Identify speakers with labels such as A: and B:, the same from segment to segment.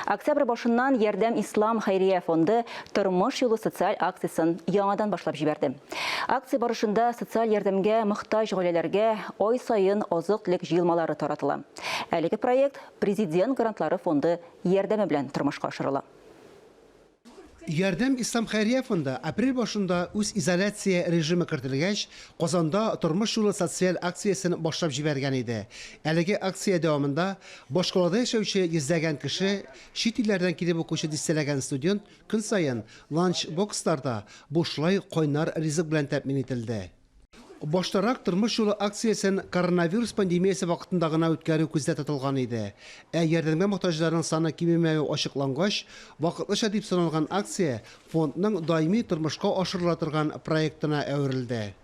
A: Октябрь башыннан Ярдәм ислам хәйрия фонды Тормыш юлы социаль акциясен яңадан башлап җибәрде. Акция барышында социаль ярдәмгә мохтаҗ гаиләләргә ай саен азык-төлек җыелмалары таратыла. Әлеге проект Президент грантлары фонды ярдәме белән тормышка ашырыла.
B: Ярдәм ислам хәйрия фонды апрель башында үзизоляция режимы кертелгәч, Казанда Тормыш юлы социаль акциясен башлап җибәргән иде. Әлеге акция дәвамында башкалада яшәүче йөзләгән кеше, чит илләрдән килеп укучы дистәләгән студент көн саен ланч-боксларда бушлай кайнар ризык белән тәэмин ителде. Баштарак Тормыш юлы акциясен коронавирус пандемиясе вакытында гына үткәрү күздә тотылган иде. Ә ярдәмгә мохтаҗларның саны кимемәве ачыклангач, вакытлыча дип саналган акция фондның даими тормышка ашырыла торган проектына әверелде.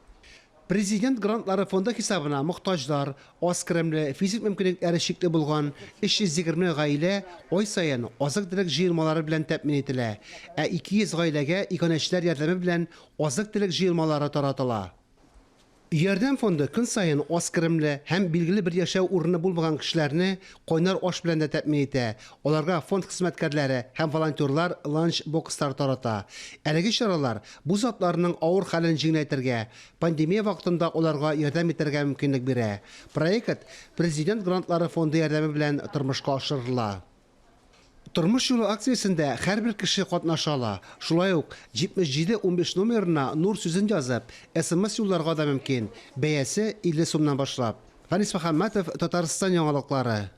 B: Президент грантлары фонды хисабына мохтаҗлар, аз керемле, физик мөмкинлекләре чикле булган 320 гаилә ай саен азык-төлек җыелмалары белән тәэмин ителә, ә 200 гаиләгә иганәчеләр ярдәме белән Азык-төлек җыелмалары таратыла. Ярдәм фонды көн саен аз керемле һәм билгеле бер яшәү урыны булмаган кешеләрне кайнар аш белән дә тәэмин итә. Аларга фонд хезмәткәрләре һәм волонтерлар ланч-бокслар тарата. Әлеге чаралар бу затларның авыр хәлен җиңеләйтергә, пандемия вакытында аларга ярдәм итәргә мөмкинлек бирә. Проект Президент грантлары фонды ярдәме белән тормышка ашырыла. Тормыш юлы акциясендә һәрбер кеше катнаша ала. Шулай ук 77 15 номерына Нур сүзен язып, смс юлларга да мөмкин. Бәясе 50 сумнан башлап. Фәнис Мөхәммәтов, Татарстан яңалыклары.